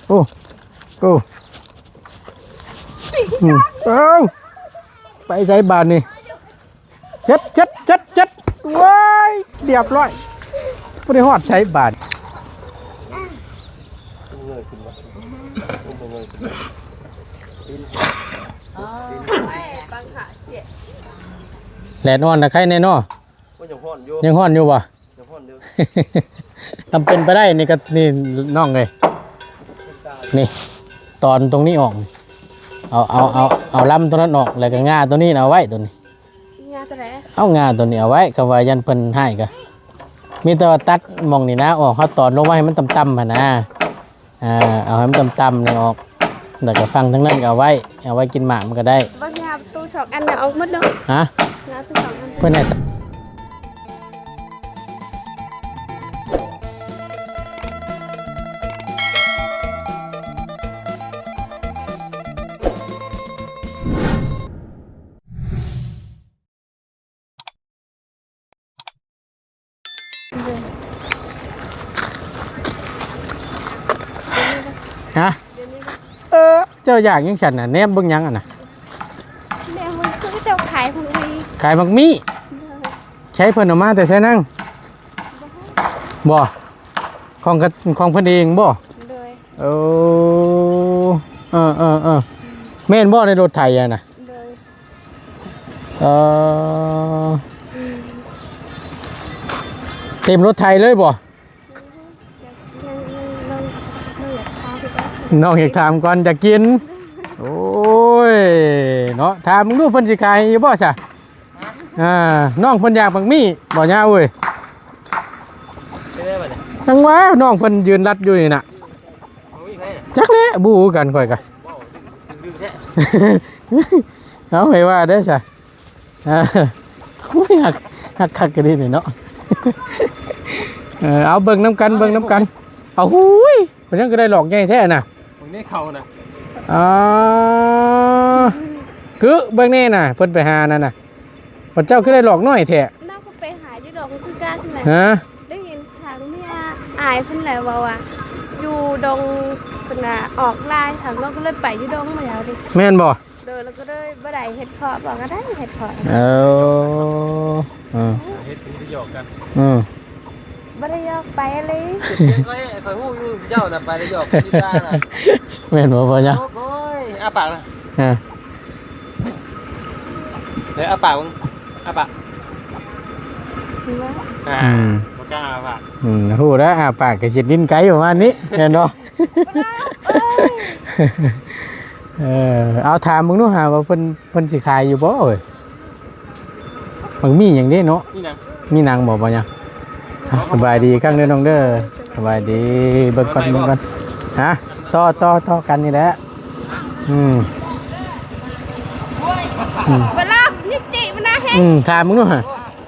ໂອ້ ໂອ້ ອືມ ເອົ້າ ໄປໃສບາດນີ້? ເຈັດ ເຈັດ ເຈັດ ເຈັດ ວ້າຍ ລຽບຮ້ອຍ ບໍ່ໄດ້ຮອດໃສບາດ. ແດດອ່ອນນະ ໄຄແນ່ເນາະ. ໂອ້ຍ ຍັງຮ້ອນຢູ່ ຍັງຮ້ອນຢູ່ບໍ່? ຍັງຮ້ອນຢູ່. ທຳເປັນໄປໄດ້ນີ້ກໍ ນີ້ນ້ອງເອີຍ ນີ້ ຕອນຕົງນີ້ອອກ ເອົາ ເອົາ ເອົາ ເອົາລຳຕົງນັ້ນອອກ ແລ້ວກໍງ່າຕົງນີ້ນະເອົາໄວ້ຕົງນີ້. ງ່າຕົງໃດ? ເອົາງ່າຕົງນີ້ເອົາໄວ້ ຄຳວ່າຢ້ານເພິ່ນຮ້າຍກໍ ມີແຕ່ວ່າຕັດໝ່ອງນີ້ນະອອກ ເຮົາຕອນລົງມາໃຫ້ມັນຕ່ຳໆຫັ້ນນະ. ອ່າ ເອົາໃຫ້ມັນຕ່ຳໆນີ້ອອກ ແລ້ວກໍຝັ່ງທາງນັ້ນກໍເອົາໄວ້ ເອົາໄວ້ກິນໝາກມັນກໍໄດ້. ບັກຍາຕູ້ສອງອັນນີ້ອອກໝົດເນາະ. ຮະ? ຍາຕູ້ສອງອັນ ເພິ່ນໃຫ້ ຮະ? ເອີ ເຈົ້າຢາກຫຍັງຊັ້ນນະ? ແນມເບິ່ງຫຍັງຫັ້ນນະ? ແນມເບິ່ງຄືເຈົ້າຂາຍໝາກມີ້ ຂາຍໝາກມີ້. ໃຊ້ເພິ່ນເອົາມາແຕ່ໃສນາງ? ບໍ່ ຂອງ ຂອງເພິ່ນເອງບໍ່? ໂດຍ. ໂອ້ ເອີ ເອີ ເອີ ແມ່ນບໍ່ໃນລົດໄຖຫັ້ນນະ? ໂດຍ. ເອີ ເຕັມລົດໄຖເລີຍບໍ່? ນ້ອງຢາກຖາມກ່ອນ ຢາກກິນ. ໂອ້ຍ ເນາະ ຖາມເບິ່ງດູເພິ່ນຊິຂາຍຢູ່ບໍ່ຊະ? ອ່າ ນ້ອງເພິ່ນຢາກໝາກມີ້ບໍ່ຍາເອີຍ? ຈັ່ງວ່ານ້ອງເພິ່ນຢືນລັດຢູ່ນີ້ນະ. ຈັກແຫຼະ ບໍ່ຮູ້ກັນຂ້ອຍກະ. ເອົາ ໃຫ້ວ່າໄດ້ຊະ. ອ່າ ໂອ້ຍ ຮັກ ຮັກຄັກກະດີນີ້ເນາະ. ເອີ ເອົາເບິ່ງນຳກັນ ເບິ່ງນຳກັນ. ເອົາ ຫູຍ ເພິ່ນຍັງກະໄດ້ຫຼອກໃຫຍ່ແທ້ນະ. ເບິ່ງໃນເຂົານະ. ອ່າ ກຶເບິ່ງແນ່ນະ ເພິ່ນໄປຫານັ້ນນະ. ບັດເຈົ້າຄືໄດ້ຫຼອກນ້ອຍແທ້? ນ້ອງກໍໄປຫາຢູ່ດົງຄືກັນນະ. ຮະ? ໄດ້ຍິນທາງເມຍອ້າຍເພິ່ນແຫຼະເວົ້າວ່າ ຢູ່ດົງເພິ່ນວ່າອອກຫຼາຍ ທາງນ້ອງກໍເລີຍໄປຢູ່ດົງມາແລ້ວນີ້. ແມ່ນບໍ່? ໂດຍ ແລ້ວກໍເລີຍບໍ່ໄດ້ເຫັດເພາະ ບໍ່ກໍໄດ້ເຫັດເພາະ. ເອີ ເອີ ເຮັດເປັນປະໂຫຍດກັນ. ອືມ. ບໍ່ໄດ້ຢອກໄປເລີຍ. ຂ້ອຍ ຂ້ອຍຮູ້ຢູ່ເຈົ້ານະໄປໄດ້ຢອກທີ່ບ້ານນະ. ແມ່ນບໍ່ ພໍ່ໃຫຍ່? ໂອ້ຍ ອ້າປາກນະ. ເອີ ເອີ ອ້າປາກເບິ່ງ ອ້າປາກ. ອືມ ອ່າ ອືມ ບໍ່ກ້າອ້າປາກ. ອືມ ຮູ້ແລ້ວ ອ້າປາກກໍຊິດິນໄກປະມານນີ້ ແມ່ນບໍ່? ເອີ ເອົາຖາມເບິ່ງດູຫາວ່າເພິ່ນ ເພິ່ນຊິຂາຍຢູ່ບໍ່ເອີຍ? ມັນມີຫຍັງເດ້ເນາະ? ມີໜັງ ມີໜັງບໍ່? ບໍ່ຫຍັງ. ອ່ະ ສະບາຍດີອີກຄັ້ງເດີນ້ອງເດີ ສະບາຍດີ. ເບິ່ງກ່ອນ ເບິ່ງກ່ອນ. ຮະ? ຕໍ່ ຕໍ່ ຕໍ່ກັນນີ້ແຫຼະ. ອືມ ອືມ ບໍ່ລອບ ນີ້ຈີບນະເຮັດ. ອືມ ຖາມເບິ່ງດູຫາ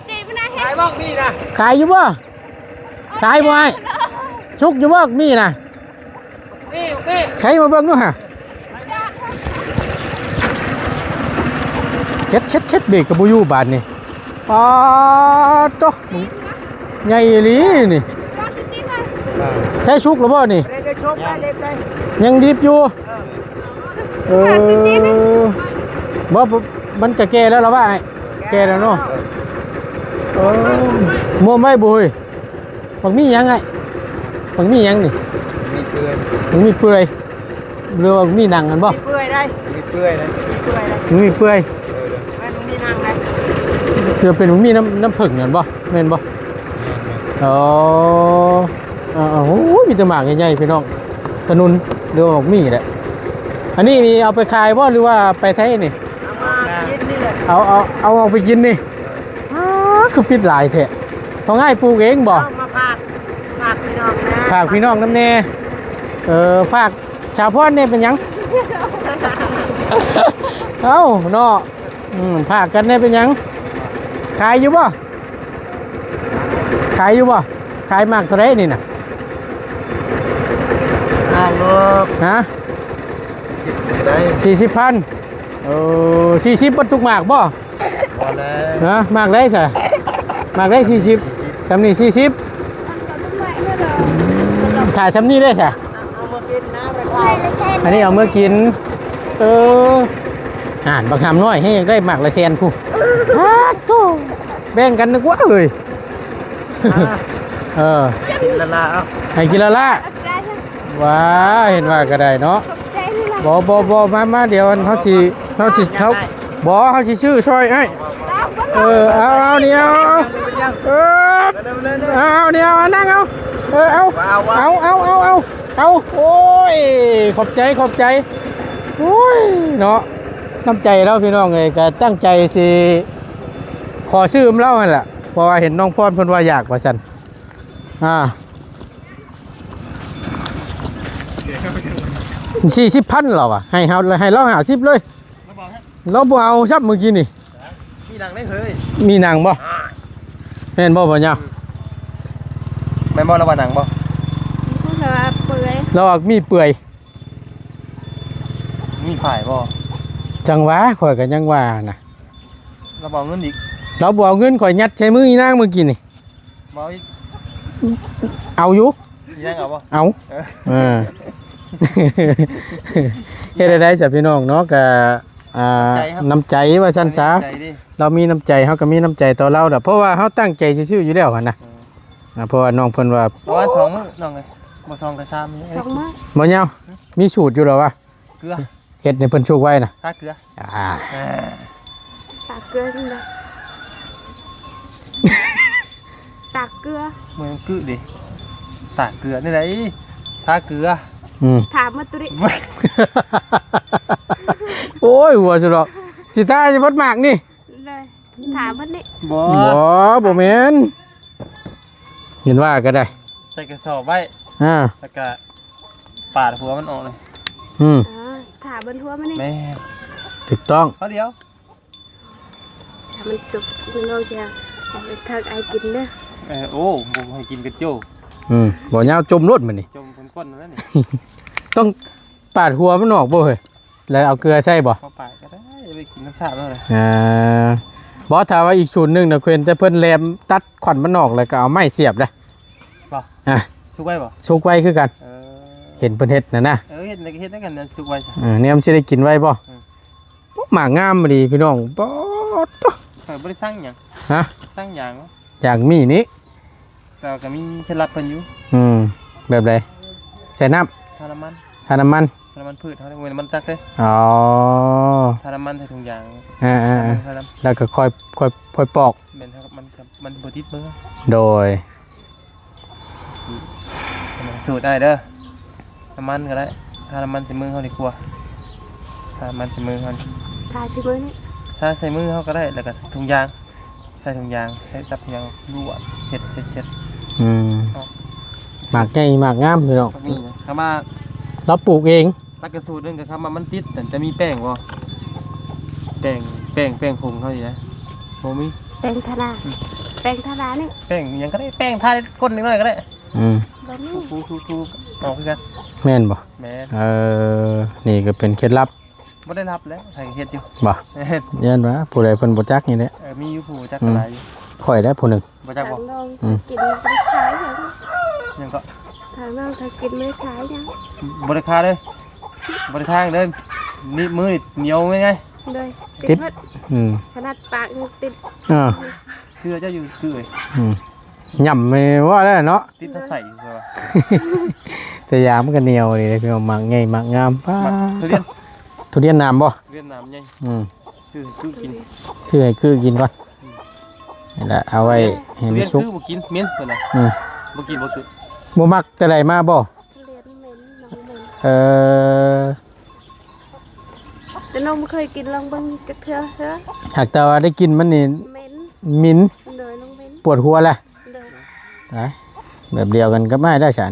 ຈີບນະເຮັດ. ຂາຍບໍ່ມີນະ? ຂາຍຢູ່ບໍ່? ຂາຍບໍ່ອ້າຍ? ສຸກຢູ່ບໍ່ມີນະ? ໃສ່ມາເບິ່ງດູຫາ. ເຊັດ ເຊັດ ເຊັດ ເບກກໍບໍ່ຢູ່ບາດນີ້. ປາດໂທ້ ໃຫຍ່ອີ່ຫຼີນີ້. ໃສ່ສຸກແລ້ວບໍ່ນີ້? ຍັງດິບຢູ່. ເອີ ບໍ່ ມັນກະແກ່ແລ້ວລະວ່າອ້າຍ. ແກ່ແລ້ວເນາະ. ເອີ ມວມໄວ້ບໍ່ເຮີ້ຍ? ບັກມີຫຍັງອ້າຍ? ບັກມີຫຍັງນີ້? ມີເປື່ອຍ ບັກມີເປື່ອຍ ຫຼືວ່າບັກມີໜັງຫັ້ນບໍ່? ມີເປື່ອຍໄດ໋ ມີເປື່ອຍໄດ໋ ມີເປື່ອຍ. ເອີ ແມ່ນມີໜັງໄດ໋ ຈະເປັນບັກມີນ້ຳ ນ້ຳເຜິ້ງນັ້ນບໍ່? ແມ່ນບໍ່? ແມ່ນໆ. ອໍ ເອີ ໂອ້ຍ ມີແຕ່ໝາກໃຫຍ່ໆ ພີ່ນ້ອງ ຂະໜຸນ ຫຼືວ່າບັກມີແຫຼະ. ອັນນີ້ນີ້ເອົາໄປຂາຍບໍ່ ຫຼືວ່າໄປໄທນີ້? ເອົາມາກິນນີ້ແຫຼະ ເອົາ ເອົາ ເອົາອອກໄປກິນນີ້. ອ້າ ຄືປິດຫຼາຍແທ້. ຂອງອ້າຍປູກເອງບໍ່? ເອົາມາຝາກ ຝາກພີ່ນ້ອງນະ ຝາກພີ່ນ້ອງນຳແດ່. ເອີ ຝາກສາວພອນແດ່ເປັນຫຍັງ? ເອົ້າເນາະ ອືມ ຝາກກັນແດ່ເປັນຫຍັງ? ຂາຍຢູ່ບໍ່? ຂາຍຢູ່ບໍ່? ຂາຍໝາກເທົ່າໃດນີ້ນະ? ຫ້າຮ້ອຍ. ຮະ? ສີ່ສິບໄດ້ ສີ່ສິບພັນ. ເອີ ສີ່ສິບເບິດທຸກໝາກບໍ່? ບໍ່ແລ້ວ. ຮະ? ໝາກໃດຊະ? ໝາກໃດສີ່ສິບ? ສີ່ສິບ ຊ່ຳນີ້ສີ່ສິບ. ຖ້າຊ່ຳນີ້ເດ້ຊະ? ເອົາມາກິນນະ ອັນນີ້ເອົາເມືອກິນ. ເອີ ອ່ານ ບັກຫຳນ້ອຍແຮງຢາກໄດ້ໝາກລະແສນພຸ້ນ. ປາດໂທ້ ແບ່ງກັນ ນຶກວ່າເອີຍ ອ່າ ເອີ ກິນລະລາ ເອົາ ໃຫ້ກິນລະລາ. ວ້າ ເຫັນວ່າກໍໄດ້ເນາະ. ບໍ່ ບໍ່ ບໍ່ ມາ ມາ ດຽວອັນເຮົາຊິ ເຮົາຊິ ເຮົາ ບໍ່ ເຮົາຊິຊື້ຊ່ອຍອ້າຍ. ເອີ ເອົາ ເອົາ ນີ້ ເອົາ ເອົາ ເອີ ເອົາ ນີ້ ເອົາ ນັ່ງ ເອົາ ເອີ ເອົາ ເອົາ ເອົາ ເອົາ ເອົາ ໂອ້ຍ ຂອບໃຈ ຂອບໃຈ. ໂອ້ຍ ເນາະ ນ້ຳໃຈລາວ ພີ່ນ້ອງເອີຍ ກໍຕັ້ງໃຈຊິຂໍຊື້ນຳລາວຫັ້ນລະ ເພາະວ່າເຫັນນ້ອງພອນເພິ່ນວ່າຢາກວ່າຊັ້ນ. ອ່າ ສີ່ສິບພັນລາວວ່າ ໃຫ້ເຮົາ ໃຫ້ລາວຫ້າສິບເລີຍ. ລາວບໍ່ເອົາຊ້ຳມື້ກີ້ນີ້. ມີໜັງໄດ້ເຮີຍ ມີໜັງບໍ່? ແມ່ນບໍ່ ບໍ່ຍາວ? ແມ່ນບໍ່ ລາວວ່າໜັງບໍ່? ລາວວ່າເປື່ອຍ ລາວວ່າມີເປື່ອຍ. ມີຝ້າຍບໍ່? ຈັ່ງຫວາ ຂ້ອຍກໍຍັງວ່ານະ. ລາວບໍ່ເອົາເງິນອີກ ລາວບໍ່ເອົາເງິນ ຂ້ອຍຍັດໃສ່ມືອີນາງມື້ກີ້ນີ້. ບໍ່ເອົາອີກ ເອົາຢູ່ ຍັງເອົາບໍ່? ເອົາ ເອີ ເອີ ເຮັດໄດ້ຊະພີ່ນ້ອງເນາະ ກະ ອ່າ ນ້ຳໃຈ ນ້ຳໃຈວ່າຊັ້ນຊະ ນ້ຳໃຈເດ້ ລາວມີນ້ຳໃຈ ເຮົາກໍມີນ້ຳໃຈຕໍ່ລາວດອກ ເພາະວ່າເຮົາຕັ້ງໃຈຊິຊື້ຢູ່ແລ້ວຫັ້ນນະ. ເອີ ອ່າ ເພາະວ່ານ້ອງເພິ່ນວ່າ ປະມານສອງມື້ນ້ອງເອີຍ ບໍ່ສອງກໍສາມມື້ ສອງມື້ ບໍ່ຍາວ ມີສູດຢູ່ແລ້ວວະ ເກືອ ເຮັດໃຫ້ເພິ່ນສຸກໄວນະ ທາເກືອ ອ່າ ອ່າ ທາເກືອຈັ່ງໃດ ຕາເກືອ ເມືອງກຶເດ້ ຕາເກືອນີ້ໃດ ທາເກືອ ອືມ ຖາມມາໂຕນີ້ ໂອ້ຍ ຫົວສຸດດອກ ຊິຕາຍຊິເບິດໝາກນີ້ ເລີຍ ຖາມເພິ່ນນີ້ ບໍ່ ບໍ່ ບໍ່ແມ່ນ ເຫັນວ່າກໍໄດ້ ໃສ່ກະສອບໄວ້ ອ່າ ແລ້ວກະ ປາດຫົວມັນອອກເລີຍ ອືມ ອ່າ ຖ້າເບິ່ງຫົວມັນນີ້ ແມ່ນ ຖືກຕ້ອງ ເອົາດຽວ ຖ້າມັນສຸກ ພີ່ນ້ອງຈະເອົາໄປທາງອ້າຍກິນເດີ ເອີ ໂອ້ ບໍ່ໃຫ້ກິນເປັນໂຈ້ ອືມ ບໍ່ຍາວ ຈົ່ມໂລດມື້ນີ້ ຈົ່ມເປັນກົ້ນແລ້ວນີ້ ຕ້ອງປາດຫົວມັນອອກບໍ່ເຮີ້ຍ ແລ້ວເອົາເກືອໃສ່ບໍ່? ເອົາປາດກໍໄດ້ ໄປກິນທຳຊາດເລີຍ ອ່າ ບໍ່ ຖ້າວ່າອີກສູດໜຶ່ງນະ ເພິ່ນ ແຕ່ເພິ່ນແຫຼມຕັດຂວັນມັນອອກ ແລ້ວກໍເອົາໄມ້ສຽບເດ້ ບໍ່ ອ່ະ ສຸກໄວບໍ່? ສຸກໄວຄືກັນ ເອີ ເຫັນເພິ່ນເຮັດນັ້ນນະ ເອີ ເຮັດ ເຮັດນຳກັນ ສຸກໄວ ເອີ ແນວມັນຊິໄດ້ກິນໄວບໍ່? ອືມ ໂອ້ ໝາກງາມອີ່ຫຼີພີ່ນ້ອງ ປາດໂທ້ ຂ້ອຍບໍ່ໄດ້ສັ່ງຫຍັງ ຮະ ສັ່ງຢາງ ຢາງມີນີ້ ແຕ່ວ່າກໍມີເຄັດລັບເພິ່ນຢູ່ ອືມ ແບບໃດ? ໃສ່ນ້ຳ ທານ້ຳມັນ ທານ້ຳມັນ ທານ້ຳມັນພືດ ເຮົາບໍ່ແມ່ນນ້ຳມັນຕັກເດ້ ອໍ ທານ້ຳມັນໃສ່ຖົງຢາງ ເອີໆໆ ທານ້ຳ ແລ້ວກໍຄ່ອຍ ຄ່ອຍ ຄ່ອຍປອກ ແມ່ນ ມັນ ມັນບໍ່ຕິດມື ໂດຍ ສູດອ້າຍເດີ ນ້ຳມັນກໍໄດ້ ທານ້ຳມັນໃສ່ມືເຮົາດີກວ່າ ທານ້ຳມັນໃສ່ມືເຮົາ ທາໃສ່ມືນີ້ ທາໃສ່ມືເຮົາກໍໄດ້ ແລ້ວກໍຖົງຢາງ ໃສ່ຖົງຢາງ ໃສ່ຈັບຖົງຢາງລວດ ເຊັດ ເຊັດ ເຊັດ ອືມ ເນາະ ໝາກໃຫຍ່ໝາກງາມພີ່ນ້ອງ ນີ້ນະ ຄຳວ່າ ລາວປູກເອງ ຕັກກະສູດໜຶ່ງກໍຄຳວ່າມັນຕິດ ແຕ່ຈະມີແປ້ງບໍ່? ແປ້ງ ແປ້ງ ແປ້ງຜົງເຮົານີ້ນະ ບໍ່ມີ ແປ້ງທາໜ້າ ອືມ ແປ້ງທາໜ້ານີ້ ແປ້ງຫຍັງກໍໄດ້ ແປ້ງທາກົ້ນເດັກນ້ອຍກໍໄດ້ ອືມ ບໍ່ມີ ຖູໆໆ ອອກຄືກັນ ແມ່ນບໍ່? ແມ່ນ ເອີ ນີ້ກໍເປັນເຄັດລັບ ບໍ່ໄດ້ລັບແລ້ວ ໃຜເຮັດຢູ່ ບໍ່ ແມ່ນ ຢ້ານວ່າຜູ້ໃດເພິ່ນບໍ່ຈັກນີ້ແຫຼະ ເອີ ມີຢູ່ຜູ້ຈັກ ອືມ ຫຼາຍຢູ່ ຂ້ອຍແຫຼະຜູ້ໜຶ່ງ ບໍ່ຈັກບໍ່? ທາງນ້ອງ ອືມ ກິນບໍ່ໄດ້ຂາຍຫຍັງ ຫຍັງກໍ ທາງນ້ອງ ທາງກິນບໍ່ໄດ້ຂາຍຫຍັງ ບໍ່ໄດ້ຂາຍເດ້ ບໍ່ໄດ້ທາງເດ້ ນີ້ ມືນີ້ໜຽວງ່າຍໆ ໂດຍ ຕິດ ຕິດໝົດ ອືມ ຂະໜາດປາກຍັງຕິດ ອ່າ ເຊື່ອເຈົ້າຢູ່ຄືເອີຍ ອືມ ຫຍ້ຳແມ່ນວ່າແລ້ວເນາະ ຕິດໃສ່ ແຕ່ຢາງມັນກໍໜຽວນີ້ເດ້ພີ່ນ້ອງ ໝາກໃຫຍ່ໝາກງາມ ປາດ ໝາກທຸລຽນ ທຸລຽນໜາມບໍ່? ທຸລຽນໜາມໃຫຍ່ ອືມ ຄືຄືກິນ ຄືໃຫ້ຄືກິນກ່ອນ ອືມ ນີ້ແຫຼະ ເອົາໄວ້ໃຫ້ມັນສຸກ ທຸລຽນຄືບໍ່ກິນ ເໝັນເພິ່ນນະ ອືມ ບໍ່ກິນບໍ່ຄື ບໍ່ມັກແຕ່ໃດມາບໍ່? ທຸລຽນເໝັນ ໜອງເໝັນ ເອີ ແຕ່ນ້ອງບໍ່ເຄີຍກິນ ລອງເບິ່ງຈັກເທື່ອເທື່ອ ຫາກແຕ່ວ່າໄດ້ກິນມັນນີ້ ເໝັນ ໝິ່ນ ໂດຍ ນ້ອງເໝັນ ປວດຫົວແຫຼະ ໂດຍ ຕາຍ ແບບດຽວກັນກັບອ້າຍໄດ້ຊັ້ນ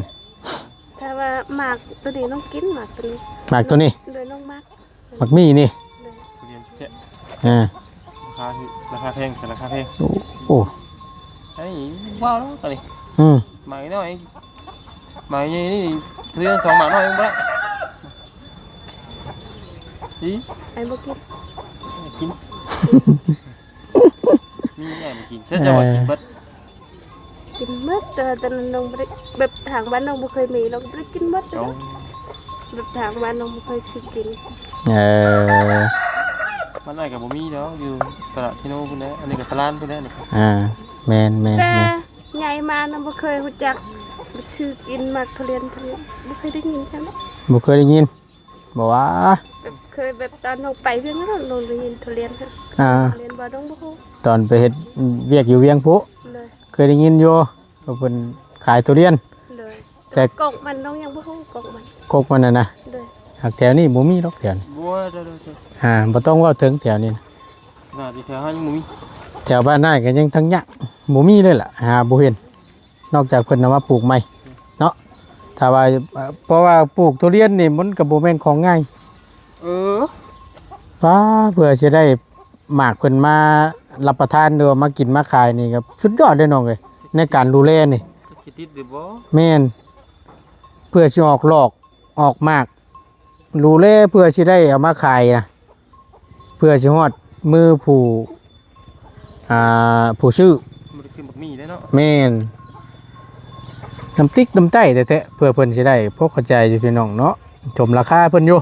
ຖ້າວ່າໝາກໂຕນີ້ນ້ອງກິນ ໝາກໂຕນີ້ ໝາກໂຕນີ້ ໂດຍ ນ້ອງມັກ ໝາກໝີ່ນີ້ ໂດຍ ທຸລຽນແຊະ ເອີ ລາຄາຖືກ ລາຄາແພງ ແຕ່ລາຄາແພງ ໂອ້ ໂອ້ ອັນນີ້ວ້າວແລ້ວຕອນນີ້ ອືມ ໝາກນ້ອຍ ໝາກໃຫຍ່ນີ້ ເລື່ອງສອງໝາກນ້ອຍຍັງບໍ່ໄດ້ ອີ ໄອ້ບໍ່ກິນ ກິນ ມີແອມກິນ ເຈົ້າ ເອີ ເຈົ້າວ່າກິນເບິດ ກິນໝົດ ແຕ່ ແຕ່ນ້ອງບໍ່ໄດ້ ແບບທາງບ້ານນ້ອງບໍ່ເຄີຍມີ ນ້ອງບໍ່ໄດ້ກິນໝົດ ເອົາ ແບບທາງບ້ານນ້ອງບໍ່ຄ່ອຍຊື້ກິນ. ເອີ ບ້ານອ້າຍກໍບໍ່ມີດອກ ຢູ່ຕະຫຼາດເຊໂນພຸ້ນແຫຼະ ອັນນີ້ກໍຕະຫຼາດພຸ້ນແຫຼະນີ້. ອ່າ ແມ່ນໆໆ ແຕ່ໃຫຍ່ມານະບໍ່ເຄີຍຮູ້ຈັກ ຊື້ກິນໝາກທຸລຽນ ທຸລຽນ ບໍ່ເຄີຍໄດ້ຍິນຊັ້ນ ບໍ່ເຄີຍໄດ້ຍິນ. ບໍ່ວ່າ ແບບເຄີຍແບບຕອນນ້ອງໄປວຽງນັ້ນ ນ້ອງໄດ້ຍິນທຸລຽນ ອ່າ ທຸລຽນບໍ່ ນ້ອງບໍ່ຮູ້. ຕອນໄປເຮັດວຽກຢູ່ວຽງພຸ້ນ ໂດຍ ເຄີຍໄດ້ຍິນຢູ່ວ່າເພິ່ນຂາຍທຸລຽນ ໂດຍ ແຕ່ ແຕ່ກົກມັນນ້ອງຍັງບໍ່ຮູ້ ກົກມັນ ກົກມັນນະນະ. ໂດຍ ຫາກແຖວນີ້ບໍ່ມີດອກ ແຖວນີ້ ບໍ່ ໂດຍໆໆ ອ່າ ບໍ່ຕ້ອງເວົ້າເຖິງແຖວນີ້ນະ ໜ້າທີ່ແຖວເຮົາຍັງບໍ່ມີ ແຖວບ້ານອ້າຍກໍຍັງທັງຍາກ ບໍ່ມີເລີຍລະ ຫາບໍ່ເຫັນ. ນອກຈາກເພິ່ນເອົາມາປູກໃໝ່ເນາະ ຖ້າວ່າ ເອີ ເພາະວ່າປູກທຸລຽນນີ້ມັນກໍບໍ່ແມ່ນຂອງງ່າຍ. ເອີ ວ່າເພື່ອຊິໄດ້ໝາກເພິ່ນມາຮັບປະທານ ຫຼືວ່າມາກິນມາຂາຍນີ້ກໍສຸດຍອດເດ້ນ້ອງເອີຍ ໃນການດູແລນີ້. ຊິຕິດຫຼືບໍ່? ແມ່ນ ເພື່ອຊິອອກດອກອອກໝາກ ດູແລເພື່ອຊິໄດ້ເອົາມາຂາຍນະ ເພື່ອຊິຮອດມືຜູ້ ອ່າ ຜູ້ຊື້ ບໍ່ໄດ້ຄືບັກໝີ່ເດ້ເນາະ. ແມ່ນ ນ້ຳຕິກນ້ຳໃຕ້ແທ້ໆ ເພື່ອເພິ່ນຊິໄດ້ພໍເຂົ້າໃຈຢູ່ພີ່ນ້ອງເນາະ. ສົມລາຄາເພິ່ນຢູ່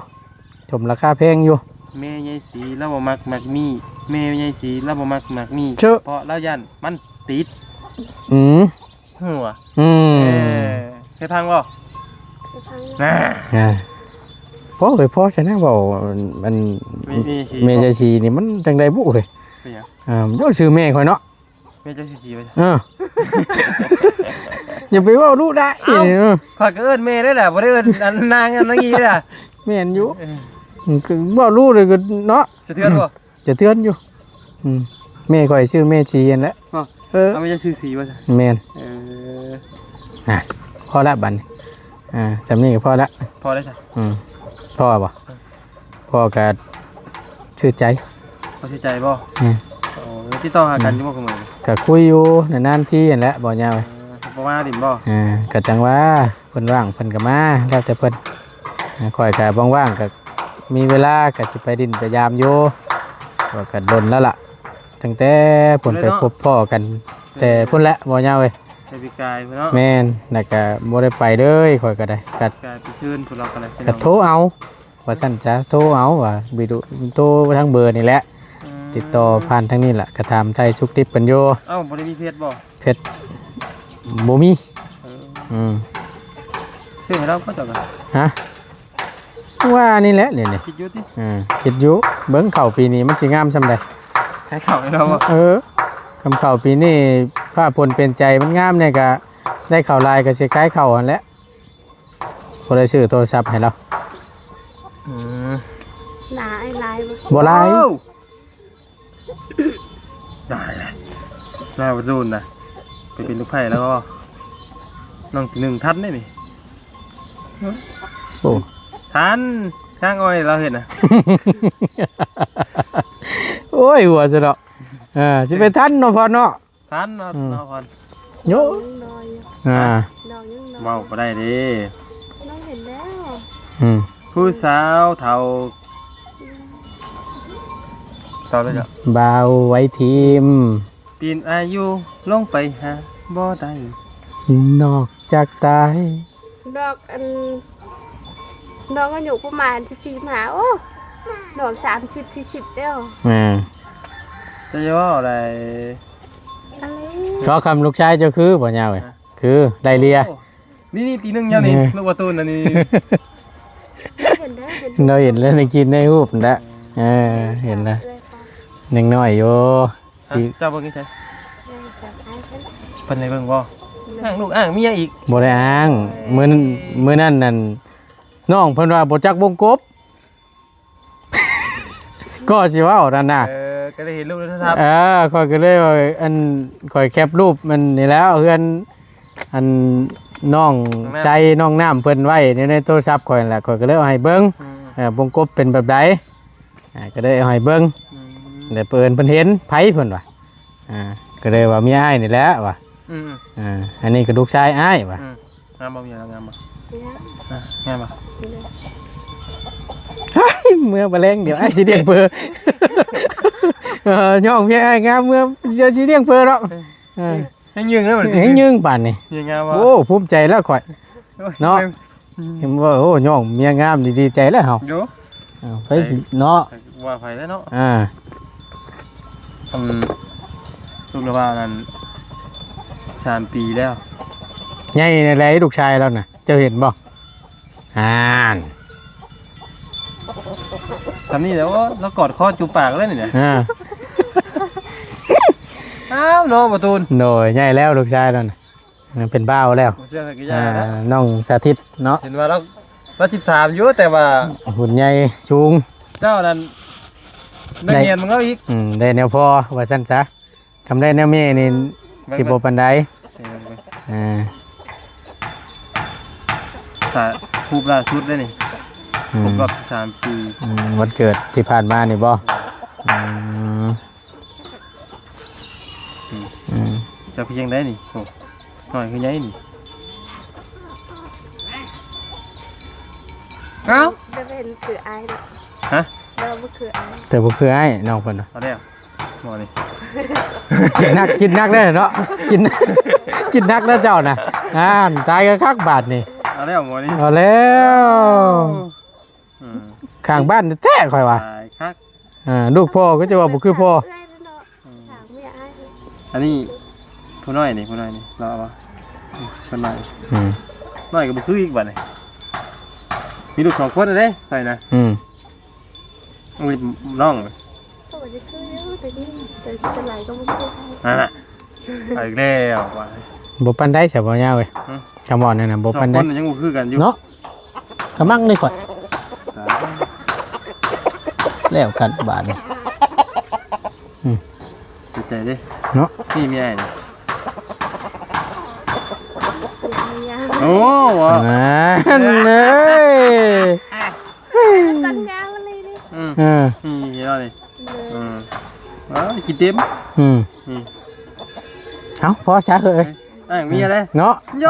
ສົມລາຄາແພງຢູ່. ແມ່ໃຫຍ່ສີລາວບໍ່ມັກໝາກໝີ່ ແມ່ໃຫຍ່ສີລາວບໍ່ມັກໝາກໝີ່ ເພາະລາວຢ້ານມັນຕິດ. ອືມ ຫົວ ອືມ ເອີ ເຄີຍຟັງບໍ່? ເຄີຍຟັງຢູ່ ນະ ອ່າ ພໍເອີຍ ພໍຊະນະ ເວົ້າອັນ ແມ່ ແມ່ໃຫຍ່ສີ ແມ່ໃຫຍ່ສີນີ້ມັນຈັ່ງໃດບຸເອີຍ? ເປັນຫຍັງ? ອ່າ ເຈົ້າຊື່ແມ່ຂ້ອຍເນາະ ແມ່ເຈົ້າຊື່ສີວ່າ ເອີ ຢ່າໄປເວົ້າດຸໄດ໋. ເອົ້າ ຂ້ອຍກໍເອີ້ນແມ່ໄດ້ລະ ບໍ່ໄດ້ເອີ້ນອັນນາງອັນນັ້ນອີກລະ. ແມ່ນຢູ່ ເອີ ເວົ້າດຸເລີຍກໍເນາະ ສະເທືອນບໍ່? ສະເທືອນຢູ່ ອືມ ແມ່ຂ້ອຍຊື່ແມ່ສີຫັ້ນແຫຼະ. ເອີ ເອົາແມ່ເຈົ້າຊື່ສີວ່າຊັ້ນ. ແມ່ນ ເອີ ນະ ພໍລະບັດນີ້ ອ່າ ສ່ຳນີ້ກໍພໍລະ ພໍແລ້ວຊັ້ນ. ອືມ ພໍບໍ່? ພໍກໍຊື່ໃຈ ພໍຊື່ໃຈບໍ່? ແມ່ນ ໂອ້ ຕິດຕໍ່ຫາກັນຢູ່ບໍ່ ອືມ ຄູ່ມື້ນີ້? ກໍຄຸຍຢູ່ນານໆທີຫັ້ນແຫຼະ ບໍ່ຍາວ. ເອີ ບໍ່ມາດິນບໍ່? ເອີ ກໍຈັ່ງວ່າ ເພິ່ນວ່າງເພິ່ນກໍມາ ແລ້ວແຕ່ເພິ່ນ. ຂ້ອຍກໍວ່າງໆ ກໍມີເວລາກໍຊິໄປດິນໄປຢາມຢູ່ ວ່າກໍດົນແລ້ວລະ ຕັ້ງແຕ່ພຸ້ນໄປພົບພໍ້ກັນ ແຕ່ພຸ້ນແຫຼະ ບໍ່ຍາວເອີຍ ແຕ່ປີກາຍພຸ້ນເນາະ. ແມ່ນ ແລ້ວກໍບໍ່ໄດ້ໄປເລີຍ ຂ້ອຍກໍໄດ້ ກໍໄປເຊີນພວກເຮົາກໍໄດ້ ກໍໂທເອົາ ວ່າຊັ້ນຊະ ໂທເອົາວ່າ ວິດີໂທທາງເບີນີ້ແຫຼະ ອືມ ຕິດຕໍ່ຜ່ານທາງນີ້ລະ ກໍຖາມໄຖ່ສຸກດິບເພິ່ນຢູ່. ເອົ້າ ບໍ່ໄດ້ມີເຟສບໍ່? ເຟສບໍ່ມີ. ເອີ ອືມ ຊື້ໃຫ້ລາວບໍ່ເຈົ້າກໍ? ຮະ ວ່ານີ້ແຫຼະ ນີ້ໆ ຄິດຢູ່ຕິ? ເອີ ຄິດຢູ່ ເບິ່ງເຂົ້າປີນີ້ມັນຊິງາມສ່ຳໃດ. ຂາຍເຂົ້າໃຫ້ລາວບໍ່? ເອີ ຄຳເຂົ້າປີນີ້ຟ້າຝົນເປັນໃຈມັນງາມແດ່ ກະໄດ້ເຂົ້າຫຼາຍ ກະຊິຂາຍເຂົ້າຫັ້ນແຫຼະ. ບໍ່ໄດ້ຊື້ໂທລະສັບໃຫ້ລາວ. ອືມ ຫຼາຍ ຫຼາຍບໍ່? ບໍ່ຫຼາຍ. ໂອ້ ຕາຍແລ້ວ ໜ້າບໍ່ໂດນນະ ໄປເປັນລູກໃພ້ແລ້ວບໍ່? ນ້ອງທີໜຶ່ງທັນເດ້ນີ້. ໂອ້ ທັນ ທາງອ້ອຍລາວເຮັດນະ. ໂອ້ຍ ຫົວຊະເນາະ. ເອີ ຊິໄປທັນເນາະ ພອນເນາະ. ທັນເນາະ ອືມ ເນາະ ພອນ ໂຍ ນ້ອງຍັງນ້ອຍຢູ່ ອ່າ ນ້ອງຍັງນ້ອຍ ເວົ້າບໍ່ໄດ້ເດ້ ນ້ອງເຫັນແລ້ວ. ອືມ ຜູ້ສາວເຖົ້າ ເຖົ້າແລ້ວເຈົ້າ ບ່າວໄວທິມ ປີນອາຍຸລົງໄປຫາບໍ່ໄດ້ ນອກຈາກຕາຍ. ນ້ອງອັນ ນ້ອງອາຍຸປະມານສິບສີ່ ສິບຫ້າ ໂອ້ ນ້ອງສາມສິບ ສີ່ສິບແລ້ວ. ອ່າ ຈະເວົ້າໄດ້ ກໍຄຳລູກຊາຍເຈົ້າຄືບໍ່ຍາວເອີຍ ຄືໄລ່ເລຍ. ໂອ້ ນີ້ໆ ຕີໜຶ່ງຍາວນີ້ ເອີ ລູກກາຕູນອັນນີ້ ເຫັນແລ້ວ ເຫັນ ເຮົາເຫັນແລ້ວ ໃນຄລິບໃນຮູບຫັ້ນແຫຼະ. ເອີ ເຫັນແລ້ວ ຍັງນ້ອຍຢູ່. ອ່ະ ຊິ ເຈົ້າເບິ່ງຢູ່ໃສ? ເພິ່ນໃຫ້ເບິ່ງບໍ່? ອ້າງລູກອ້າງເມຍອີກ. ບໍ່ໄດ້ອ້າງ. ເອີ ມື້ນັ້ນ ມື້ນັ້ນນັ້ນ ນ້ອງເພິ່ນວ່າບໍ່ຈັກວົງກົບ ກໍຊິເວົ້ານັ້ນນະ. ເອີ ກໍໄດ້ເຫັນຮູບໃນໂທລະສັບ. ເອີ ຂ້ອຍກໍເລີຍວ່າ ອັນ ຂ້ອຍແຄບຮູບມັນນີ້ແລ້ວ ເຮືອນ ອັນ ນ້ອງ ນ້ອງນ້ຳ ໄຊ ນ້ອງນ້ຳເພິ່ນໄວ້ໃນ ໃນໂທລະສັບຂ້ອຍນັ້ນແຫຼະ ຂ້ອຍກໍເລີຍເອົາໃຫ້ເບິ່ງ. ອືມ ເອີ ວົງກົບເປັນແບບໃດ? ອ່າ ກໍເລີຍເອົາໃຫ້ເບິ່ງ. ອືມ ແລ້ວປະເອີນເພິ່ນເຫັນ ໃຜເພິ່ນວ່າ ອ່າ ກໍເລີຍວ່າເມຍອ້າຍນີ້ແຫຼະວ່າ. ອືມ ອ່າ ອັນນີ້ກໍລູກຊາຍອ້າຍວ່າ. ອືມ ງາມບໍ່? ເມຍລາວງາມບໍ່? ງາມ ອ່າ ງາມບໍ່? ເມື່ອບໍ່ແລງດຽວອ້າຍຊິລ້ຽງເພິ່ນ ເອີ ຍ້ອງເມຍອ້າຍງາມ ເມື່ອດຽວຊິລ້ຽງເພິ່ນເນາະ. ເອີ ເອີ ແຮງຍຶງແລ້ວບັດນີ້ ແຮງຍຶງປານນີ້ ຍິງງາມບໍ່? ໂອ້ ພູມໃຈແລ້ວຂ້ອຍ ໂອ້ຍ ເນາະ. ເຫັນວ່າ ໂອ້ ຍ້ອງເມຍງາມ ດີ ດີໃຈແລ້ວເຮົາ ໂຍ ເອີ ໃຜຊິເນາະ ວ່າໃຜແລ້ວເນາະ ອ່າ ອືມ ລູກລະວ່ານັ້ນ ສາມປີແລ້ວ ໃຫຍ່ແນວໃດລູກຊາຍລາວນະ ເຈົ້າເຫັນບໍ່? ອ່ານ ສ່ຳນີ້ແຫຼະ ໂອ້ ລາວກອດຄໍຈູບປາກເລີຍນີ້ນະ ອ່າ ອ້າວ ເນາະ ບໍ່ຕູນ ໂດຍ ໃຫຍ່ແລ້ວລູກຊາຍລາວນະ ເປັນບ່າວແລ້ວ ບໍ່ເຊື່ອໃຜກໍຢ່າ ອ່າ ນະ ນ້ອງສາທິດເນາະ ເຫັນວ່າລາວ ລາວສິບສາມຢູ່ ແຕ່ວ່າ ຫຸ່ນໃຫຍ່ສູງ ເຈົ້ານັ້ນ ໄດ້ ໄດ້ຮຽນນຳລາວອີກ ອືມ ໄດ້ແນວພໍ່ວ່າຊັ້ນຊະ ຄັນໄດ້ແນວແມ່ນີ້ ເບິ່ງ ຊິບໍ່ປານໃດ ເອີ ອ່າ ຖ້າຮູບລ່າສຸດເດ້ນີ້ ອືມ ຄົບຮອບສິບສາມປີ ອືມ ວັນເກີດທີ່ຜ່ານມານີ້ບໍ່? ອືມ ອືມ ອືມ ເຈົ້າຄືຈັ່ງໃດນີ້? ໂອ້ ນ້ອຍຄືໃຫຍ່ນີ້ ເອົ້າ ແຕ່ເຫັນຄືອ້າຍເນາະ ຮະ? ແຕ່ບໍ່ຄືອ້າຍ ແຕ່ບໍ່ຄືອ້າຍ ນ້ອງເພິ່ນ ເອົາແລ້ວ ໝໍນີ້ ກິນໜັກ ກິນໜັກເດ້ເນາະ ກິນ ກິນໜັກເດ້ເຈົ້ານະ ອ່ານ ຕາຍຄັກໆບາດນີ້ ເອົາແລ້ວໝໍນີ້ ເອົາແລ້ວ ໂອ້ ອືມ ຂ້າງບ້ານແທ້ໆ ຂ້ອຍວ່າ ຕາຍຄັກ ອ່າ ລູກພໍ່ກໍຈະວ່າບໍ່ຄືພໍ່ ເອື້ອຍເນາະ ອືມ ທາງແມ່ອ້າຍ ອັນນີ້ຜູ້ນ້ອຍນີ້ ຜູ້ນ້ອຍນີ້ ລາວວ່າ ອືມ ຜູ້ນ້ອຍ ອືມ ນ້ອຍກໍບໍ່ຄືອີກບາດນີ້ ມີລູກສອງຄົນເດ້ ຂ້ອຍນະ ອືມ ໂອ້ຍ ນ້ອງ ໂອ້ຍ ຄືຢູ່ ແຕ່ນີ້ ແຕ່ສ່ວນຫຼາຍກໍບໍ່ຄື ນັ້ນນະ ເອົາອີກແລ້ວວ່າ ບໍ່ປານໃດຊະ ບໍ່ຍາວເອີຍ ຫຶ ຄຳເວົ້ານັ້ນນະ ບໍ່ປານໃດ ສອງຄົນຍັງບໍ່ຄືກັນຢູ່ ເນາະ ກະມັກເດ້ຂ້ອຍ ຕາຍ ແລ້ວກັນບາດນີ້ ອືມ ດີໃຈເດ້ ເນາະ ນີ້ເມຍອ້າຍນີ້ ໂອ້ ວ່າ ນັ້ນເອີຍ ຕັດຍາວເລີຍນີ້ ອືມ ເອີ ນີ້ເນາະນີ້ ເອີ ເອີ ກິນເຕັມ ອືມ ນີ້ ເອົ້າ ພໍຊະເຮີ້ຍ ອ້າຍເມຍເດ້ ເນາະ ໂຍ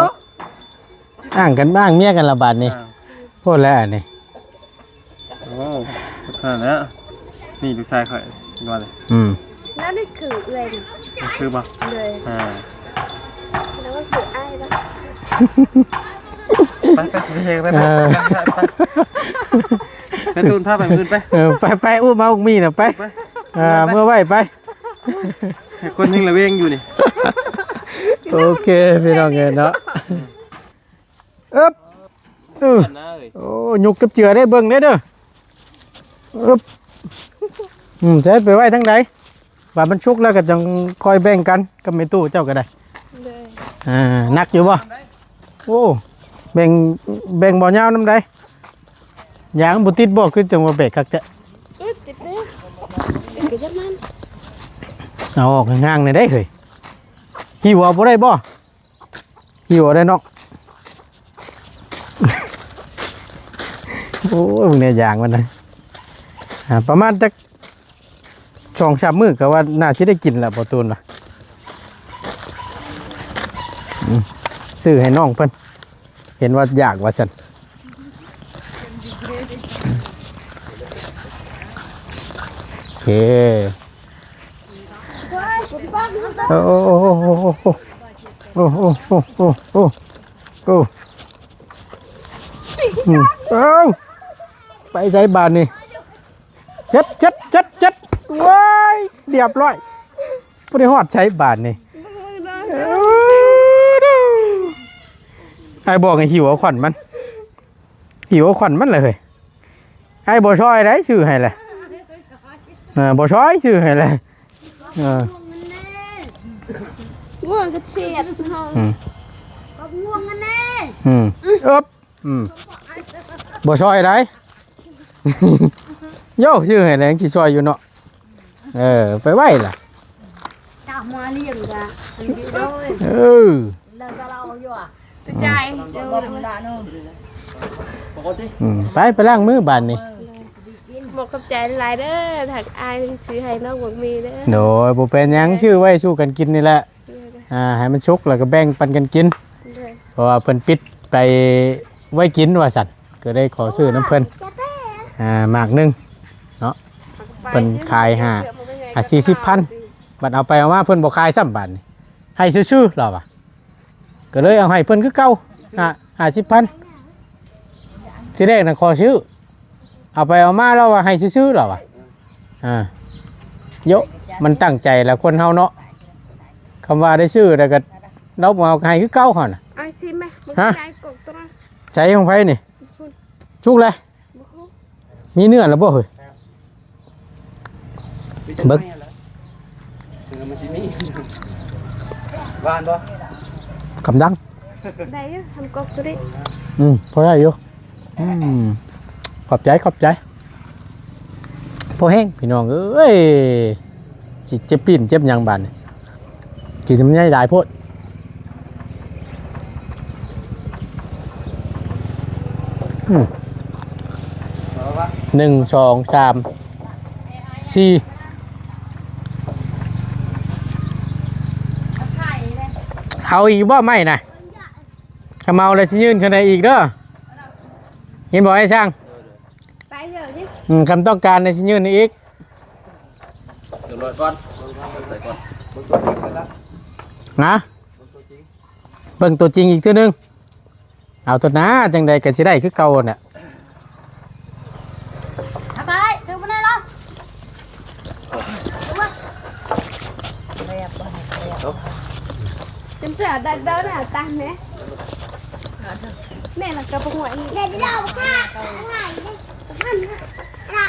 ອ້າງກັນ ອ້າງເມຍກັນລະບາດນີ້ ອ້າວ ໂພດແລ້ວອັນນີ້ ໂອ້ ຂະໜາດນັ້ນ ນີ້ລູກຊາຍຂ້ອຍວ່າເລີຍ ອືມ ແລ້ວນີ້ຄືເອື້ອຍນີ້ ຄືບໍ່? ເລີຍ ອ່າ ແລ້ວມັນຄືອ້າຍບໍ່? ໄປ ໄປ ໄປ ໄປ ເອີ ໄປ ໄປ ໄປ ຕູນ ພາໄປມື້ອື່ນໄປ ເອີ ໄປ ໄປ ອຸ້ມເອົາບັກໝີ່ນະໄປ ໄປ ເອີ ເມືອໄວ້ໄປ ໃຫ້ຄົນຍັງລະແວງຢູ່ນີ້ ໂອເຄ ພີ່ນ້ອງເອີຍເນາະ ອືມ ເອີບ ເອີ ໂອ້ ຍົກຈັບເຈືອໄດ້ ເບິ່ງໄດ້ເດີ ອຶບ ອືມ ໃຊ້ໄປໄວ້ທາງໃດ? ບາດມັນສຸກແລ້ວກໍຈັ່ງຄ່ອຍແບ່ງກັນກັບແມ່ຕູ້ເຈົ້າກໍໄດ້ ໂດຍ ອ່າ ໜັກຢູ່ບໍ່? ໂອ້ ແບ່ງ ແບ່ງບໍ່ຍາວນຳໃດ? ຢາງບໍ່ຕິດບໍ່? ຄືຈັ່ງວ່າແບກຄັກແທ້ ເອີ ຕິດເດ້ ຕິດກໍຢ່າມັນ ເອົາອອກຫ່າງໆແດ່ເດ້ເຮີ້ຍ ຫິ້ວເອົາບໍ່ໄດ້ບໍ່? ຫິ້ວໄດ້ເນາະ ໂອ້ຍ ເບິ່ງແດ່ຢາງມັນນະ ອ່າ ປະມານຈັກສອງສາມມື້ກໍວ່າໜ້າຊິໄດ້ກິນແລ້ວ ບໍ່ຕູນວ່າ ອືມ ຊື້ໃຫ້ນ້ອງເພິ່ນ ເຫັນວ່າຢາກວ່າຊັ້ນ ໂອເຄ ໂອ້ ໂອ້ ໂອ້ ໂອ້ ອືມ ເອົ້າ ໄປໃສບາດນີ້ ເຈັດ ເຈັດ ເຈັດ ເຈັດ ວ້າຍ ລຽບຮ້ອຍ ບໍ່ໄດ້ຮອດໃສບາດນີ້ ເອີ ອ້າຍບອກໃຫ້ຫິ້ວເອົາຂວັນມັນ ຫິ້ວເອົາຂວັນມັນລະເຮີ້ຍ ອ້າຍບໍ່ຊ່ອຍໃດ ຊື້ໃຫ້ແຫຼະ ເອີ ບໍ່ຊ່ອຍ ຊື້ໃຫ້ແຫຼະ ເອີ ງ່ວງກະເສດເຮົາ ອືມ ອືມ ອຶບ ອືມ ບໍ່ຊ່ອຍໃດ ໂຢ ຊື້ໃຫ້ແຫຼະ ຊິຊ່ອຍຢູ່ເນາະ ເອີ ໄປໄວ້ລະ ຈາກມາລ້ຽງກະ ເອີ ແລ້ວກໍເຮົາຢູ່ອະ ກະຈາຍ ອືມ ໄປ ໄປລ້າງມືບາດນີ້ ບອກຂອບໃຈຫຼາຍເດີ ທາງອ້າຍຊື້ໃຫ້ນ້ອງບັກໝີ່ເດີ ໂດຍ ບໍ່ເປັນຫຍັງ ຊື້ໄວ້ສູ່ກັນກິນນີ້ແຫຼະ ອ່າ ໃຫ້ມັນສຸກແລ້ວກໍແບ່ງປັນກັນກິນ ໂດຍ ເພາະວ່າເພິ່ນປິດໄປໄວ້ກິນວ່າຊັ້ນ ກໍເລີຍຂໍຊື້ນຳເພິ່ນ ອ່າ ໝາກໜຶ່ງເນາະ ເພິ່ນຂາຍຫ້າ ອ່າ ສີ່ສິບພັນ ບັດເອົາໄປເອົາມາເພິ່ນບໍ່ຂາຍຊ້ຳບາດນີ້ ໃຫ້ຊື່ໆລາວວ່າ ກໍເລີຍເອົາໃຫ້ເພິ່ນຄືເກົ່າ ຫ້າ ຫ້າສິບພັນ ທີແລກນະຂໍຊື້ ເອົາໄປເອົາມາລາວວ່າໃຫ້ຊື້ໆລາວວ່າ ອ່າ ໂຍະ ມັນຕັ້ງໃຈລະຄົນເຮົາເນາະ ຄຳວ່າໄດ້ຊື້ແລ້ວກໍລາວບໍ່ເອົາໃຫ້ຄືເກົ່າຫັ້ນນະ ເອົາຊິແມ່ ຮະ ໃສ່ຂອງໃຜນີ້ ສຸກແລ້ວ ມີເນື້ອແລ້ວບໍ່ເຮີ້ຍ ເບິ່ງ ມັນຊິມີ ຫວານບໍ່ ກຳລັງ ໄດ້ຢູ່ ທຳກອກໂຕນີ້ ອືມ ພໍໄດ້ຢູ່ ອືມ ຂອບໃຈ ຂອບໃຈ ພໍແຮງພີ່ນ້ອງເອີຍ ຊິເຈັບປີ້ນເຈັບຫຍັງບາດນີ້ ກິນລຳໄຍຫຼາຍໂພດ ອືມ ເອົາວະ ໜຶ່ງ ສອງ ສາມ ສີ່ ເອົາອີກບໍ່ໄມ້ນະ ຄັນເອົາແລ້ວຊິຍື່ນຂຶ້ນໃຫ້ອີກເດີ ເຫັນບໍ່ໄອ້ຊ່າງ? ໄປເດີນີ້ ອືມ ຄັນຕ້ອງການນີ້ຊິຍື່ນໃຫ້ອີກ ເດີ ລອຍກ່ອນ ໃສ່ກ່ອນ ເບິ່ງຕົວຈິງກ່ອນນະ ຮະ ເບິ່ງຕົວຈິງ ເບິ່ງຕົວຈິງອີກເທື່ອໜຶ່ງ ເອົາຕົວໜ້າ ຈັ່ງໃດກໍຊິໄດ້ຄືເກົ່າຫັ້ນແຫຼະ ເອົາໄປ ຖືບໍ່ໄດ້ລະ ເປັນເສືອໄດ້ເດີນະ ຕາມແມ່ ແມ່ນະກໍບໍ່ຮູ້ອັນນີ້ ເດີ ເດີ ເດີ ເດີ ເງີຍຂຶ້ນມາ ເງີຍຂຶ້ນມາ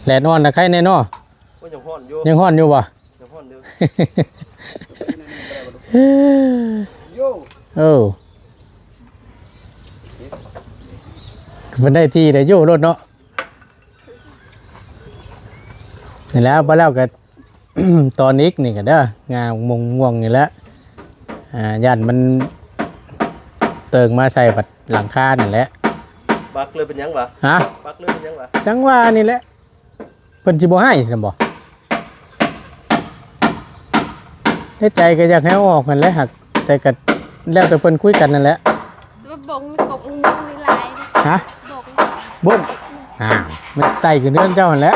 ແດດຮ້ອນນະ ໄຄແນ່ເນາະ ໂອ້ຍ ຍັງຮ້ອນຢູ່ ຍັງຮ້ອນຢູ່ບໍ່? ຍັງຮ້ອນຢູ່ ໂອ້ ເພິ່ນໄດ້ທີ່ໄດ້ຢູ່ໂລດເນາະ ນີ້ແຫຼະ ບໍ່ແລ້ວກໍ ຕອນອີກນີ້ກໍເດີ ງາມ່ວງໆນີ້ແຫຼະ ອ່າ ຢ້ານມັນເຕີງມາໃສ່ບັດຫຼັງຄານັ້ນແຫຼະ ບັກເລີຍເປັນຫຍັງຫວາ? ຮະ? ບັກເລີຍເປັນຫຍັງຫວາ? ຈັ່ງວ່ານີ້ແຫຼະ ເພິ່ນຊິບໍ່ໃຫ້ຊັ້ນບໍ່? ໃນໃຈກໍຢາກໃຫ້ເອົາອອກຫັ້ນແຫຼະ ຫາກ ແຕ່ກໍແລ້ວແຕ່ເພິ່ນຄຸຍກັນນັ້ນແຫຼະ ບໍ່ ບົງກົບບົງນີ້ຫຼາຍ ຮະ? ບົງ ບົງ ອ່າ ມັນຊິໄຕ່ຂຶ້ນເຮືອນເຈົ້າຫັ້ນແຫຼະ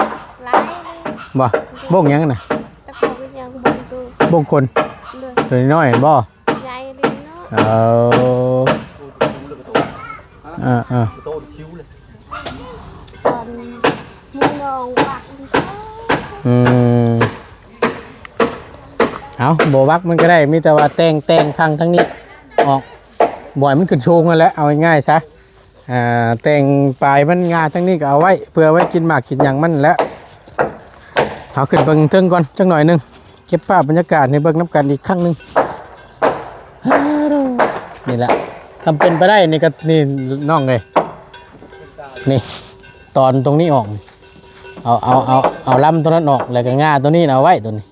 ຫຼາຍເລີຍ ບໍ່? ບົງຫຍັງນະ? ຈັກບົງຫຍັງ ບົງໂຕ ບົງຄົນ ໂດຍ ໂຕນ້ອຍໆຫັ້ນບໍ່? ໃຫຍ່ເລີຍເນາະ ເອີ ເອີໆ ໂຕຄິວເລີຍ ຕອນ ອືມ ເອົາ ບໍ່ວັກມັນກໍໄດ້ ມີແຕ່ວ່າແຕ່ງ ແຕ່ງພັງທາງນີ້ອອກ ບໍ່ໃຫ້ມັນຂຶ້ນສູງຫັ້ນແຫຼະ ເອົາງ່າຍໆຊະ ອ່າ ແຕ່ງປາຍມັນ ງ່າທາງນີ້ກໍເອົາໄວ້ ເພື່ອໄວ້ກິນໝາກກິນຫຍັງມັນແຫຼະ ເຮົາຂຶ້ນເບິ່ງເທິງກ່ອນຈັກໜ້ອຍໜຶ່ງ ເກັບພາບບັນຍາກາດໃຫ້ເບິ່ງນຳກັນອີກຄັ້ງໜຶ່ງ ນີ້ແຫຼະ ຄັນເປັນໄປໄດ້ນີ້ກໍ ນີ້ນ້ອງເອີຍ ນີ້ ຕອນຕົງນີ້ອອກ ເອົາ ເອົາ ເອົາ ເອົາລຳຕົວນັ້ນອອກ ແລ້ວກໍງ່າຕົວນີ້ນະເອົາໄວ້ ຕົວນີ້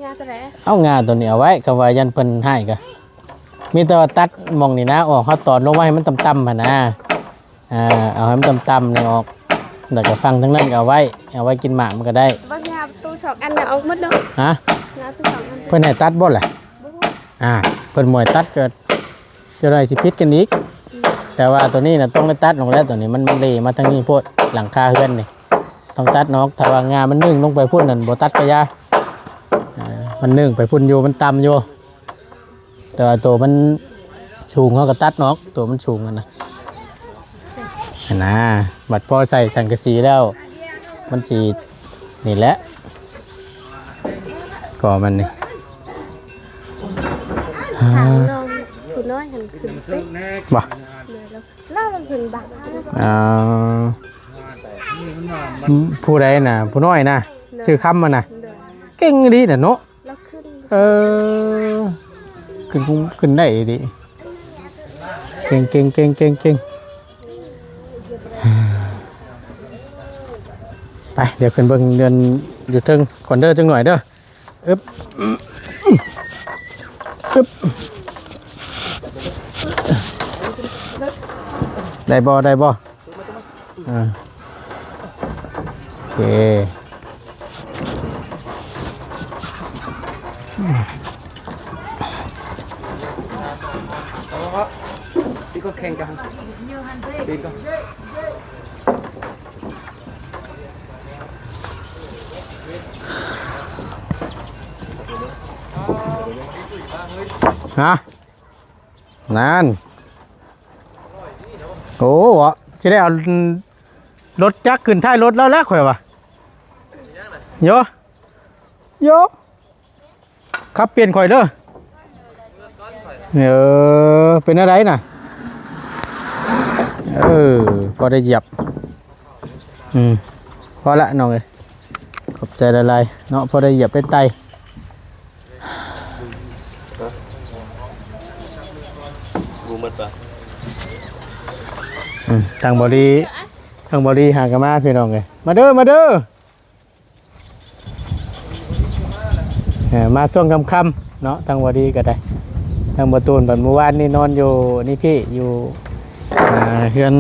ງ່າຕົວໃດ? ເອົາງ່າຕົວນີ້ເອົາໄວ້ ຄຳວ່າຢ້ານເພິ່ນຮ້າຍກໍ ມີແຕ່ວ່າຕັດໝ່ອງນີ້ນະອອກ ເຮົາຕອນລົງມາໃຫ້ມັນຕ່ຳໆຫັ້ນນະ ອ່າ ເອົາໃຫ້ມັນຕ່ຳໆນີ້ອອກ ແລ້ວກໍຝັ່ງທາງນັ້ນກໍເອົາໄວ້ ເອົາໄວ້ກິນໝາກມັນກໍໄດ້ ບໍ່ຍາປະຕູສອງອັນນະອອກໝົດເນາະ ຮະ? ຍາປະຕູສອງອັນ ເພິ່ນໃຫ້ຕັດບໍ່ລະ? ບໍ່ຮູ້ ອ່າ ເພິ່ນບໍ່ໃຫ້ຕັດກໍ ຈະໄດ້ຊິຜິດກັນອີກ ອືມ ແຕ່ວ່າຕົວນີ້ນະຕ້ອງໄດ້ຕັດອອກແລ້ວ ຕົວນີ້ມັນເລມາທາງນີ້ໂພດ ຫຼັງຄາເຮືອນນີ້ຕ້ອງຕັດອອກ ຖ້າວ່າງ່າມັນໜຶ້ງລົງໄປພຸ້ນນັ້ນ ບໍ່ຕັດກະຢ່າ ອ່າ ມັນໜຶ້ງໄປພຸ້ນຢູ່ ມັນຕ່ຳຢູ່ ແຕ່ວ່າໂຕມັນສູງເຮົາກໍຕັດອອກ ໂຕມັນສູງຫັ້ນນະ ຫັ້ນນະ ບັດພໍໃສ່ສັງກະສີແລ້ວ ມັນຊິ ນີ້ແຫຼະ ກໍມັນນີ້ ຖາມນ້ອງຜູ້ນ້ອຍຫັ້ນຂຶ້ນໄປ ບໍ່ ແມ່ນແລ້ວ ລາວຂຶ້ນບັກ ອ່າ ຜູ້ໃດນະ ຜູ້ນ້ອຍນະ ໂດຍ ຊື່ຄຳຫັ້ນນະ ໂດຍ ເກັ່ງອີ່ຫຼີນະເນາະ ລາວຂຶ້ນ ເອີ ຂຶ້ນ ຂຶ້ນໄດ້ອີ່ຫຼີ ເກັ່ງ ເກັ່ງ ເກັ່ງ ເກັ່ງ ເກັ່ງ ໄປ ດຽວຂຶ້ນເບິ່ງເຮືອນຢູ່ເທິງກ່ອນເດີ ຈັກໜ້ອຍເດີ ອຶບ ກຶບ ໄດ້ບໍ່ ໄດ້ບໍ່? ອ່າ ໂອເຄ ປີກອນແຂ່ງກັນ ປີກອນ ຮະ ນັ້ນ ໂອ້ ຊິໄດ້ເອົາລົດຈັກຂຶ້ນທ້າຍລົດແລ້ວແຫຼະ ຂ້ອຍວ່າ ໂຢ ໂຢ ຂັບປ່ຽນຂ້ອຍເດີ ເອີ ເປັນແນວໃດນະ? ເອີ ພໍໄດ້ຢຽບ ອືມ ພໍລະນ້ອງເອີຍ ຂອບໃຈຫຼາຍໆເນາະ ພໍໄດ້ຢຽບໄດ້ໄຕ່ ບໍ່ໝົດປະ ອືມ ທາງບໍລີ ທາງບໍລີຫາກະມາ ພີ່ນ້ອງເອີຍ ມາເດີ ມາເດີ. ເອີ ມາຊ່ວງຄ່ຳໆເນາະ ທາງບໍ່ດີກໍໄດ້ ທາງບໍ່ຕູນບັດມື້ວານນີ້ນອນຢູ່ນີ້ພີ້ ຢູ່ ອ່າ ເຮືອນ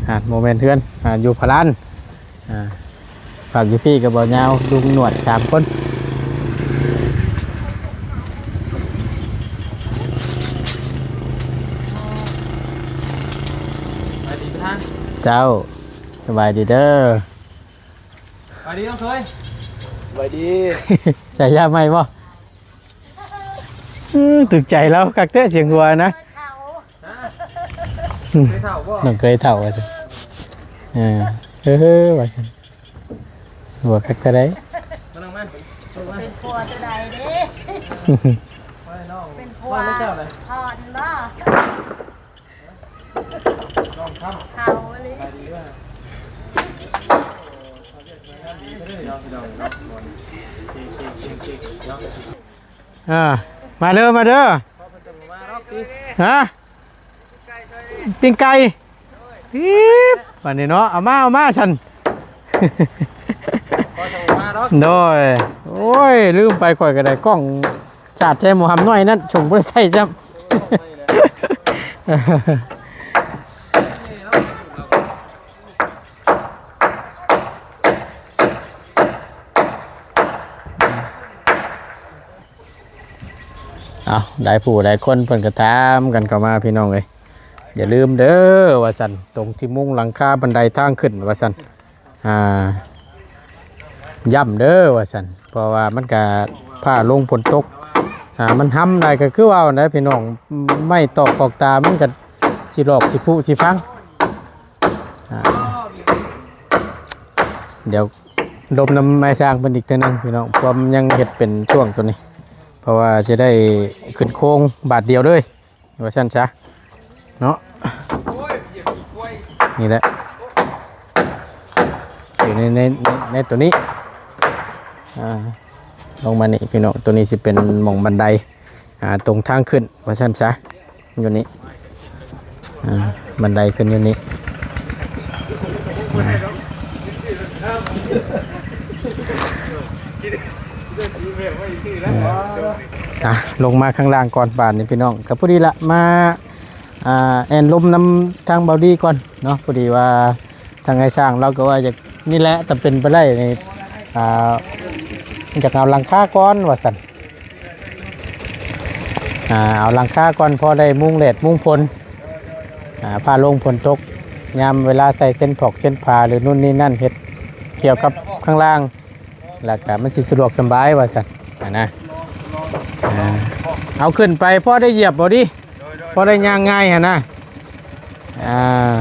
ອ່າ ບໍ່ແມ່ນເຮືອນ ອ່າ ຢູ່ພະລານ ອ່າ ພັກຢູ່ພີ້ກັບບໍ່ຍາວ ລຸງໜວດ ສາມຄົນ. ສະບາຍດີທ່ານ ເຈົ້າ ສະບາຍດີເດີ. ສະບາຍດີນ້ອງເຄີຍ ສະບາຍດີ ໃສ່ຢາໃໝ່ບໍ່? ອື ຖືກໃຈລາວຄັກແທ້ ສຽງຫົວນະ ເຄີຍເຖົ້າບໍ່? ນ້ອງເຄີຍເຖົ້າວ່າຊັ້ນ ເອີ ເອີ ວ່າຊັ້ນ ຫົວຄັກເທົ່າໃດ ມານ້ອງມາ ເປັນຜົວເທົ່າໃດເດ້ ເປັນຜົວ ເຈົ້າເລີຍ ຖອນບໍ່? ເຂົາອີ່ຫຼີ ອ່າ ມາເດີ ມາເດີ ຮະ ປີ້ງໄກ່ ປີບ ບາດນີ້ເນາະ ເອົາມາ ເອົາມາຊັ້ນ ໂດຍ ໂອ້ຍ ລືມໄປ ຂ້ອຍກໍໄດ້ກ້ອງ ສາດໃສ່ໝໍຫຳນ້ອຍນັ້ນ ຊົງບໍ່ໄດ້ໃຊ້ຊ້ຳ. ເອົາ ຫຼາຍຜູ້ຫຼາຍຄົນເພິ່ນກໍຖາມກັນເຂົ້າມາ ພີ່ນ້ອງເອີຍ ຢ່າລືມເດີວ່າຊັ້ນ ຕົງທີ່ມຸງຫຼັງຄາບັນໄດທາງຂຶ້ນວ່າຊັ້ນ. ອ່າ ຢ້ຳເດີວ່າຊັ້ນ ເພາະວ່າມັນກະຟ້າລົງຝົນຕົກ ອ່າ ມັນຫຳຫຼາຍ ກໍຄືເວົ້າຫັ້ນແຫຼະພີ່ນ້ອງ ໄມ້ຕອກຂອກຕາມັນກະຊິຫຼອກຊິຜຸຊິພັງ ອ່າ ດຽວລົມນຳໄມ້ຊ່າງເພິ່ນອີກເທື່ອໜຶ່ງພີ່ນ້ອງ ເພາະມັນຍັງເຮັດເປັນຊ່ວງໂຕນີ້ ເພາະວ່າຊິໄດ້ຂຶ້ນໂຄງບາດດຽວເລີຍ. ວ່າຊັ້ນຊະເນາະ ນີ້ແຫຼະ ຢູ່ໃນ ໃນ ໃນ ໃນໂຕນີ້ ອ່າ ລົງມານີ້ພີ່ນ້ອງ ໂຕນີ້ຊິເປັນໝ່ອງບັນໄດ ອ່າ ຕົງທາງຂຶ້ນວ່າຊັ້ນຊະ ຢູ່ນີ້ ອ່າ ບັນໄດຂຶ້ນຢູ່ນີ້ ອ່າ ອ່າ ລົງມາຂ້າງລ່າງກ່ອນບາດນີ້ພີ່ນ້ອງ ກໍພໍດີລະ ມາ ອ່າ ແອນລົມນຳທາງເບົາດີກ່ອນເນາະ ພໍດີວ່າທາງອ້າຍຊ່າງລາວກໍວ່າຢາກ ນີ້ແຫຼະ ຖ້າເປັນໄປໄດ້ນີ້ ອ່າ ຢາກເອົາຫຼັງຄາກ່ອນວ່າຊັ້ນ ອ່າ ເອົາຫຼັງຄາກ່ອນ ພໍໄດ້ມຸງແດດມຸງຝົນ ອ່າ ຟ້າລົງຝົນຕົກ ຍາມເວລາໃສ່ເຊັນຜອກເຊັນຜາ ຫຼື ນູ້ນນີ້ນັ້ນ ເຮັດກ່ຽວກັບຂ້າງລ່າງ ແລ້ວກະມັນຊິສະດວກສະບາຍວ່າຊັ້ນຫັ້ນນະ ອ່າ ເອົາຂຶ້ນໄປພໍໄດ້ຢຽບເອົາຕິ ພໍໄດ້ຍ່າງງ່າຍຫັ້ນນະ ອ່າ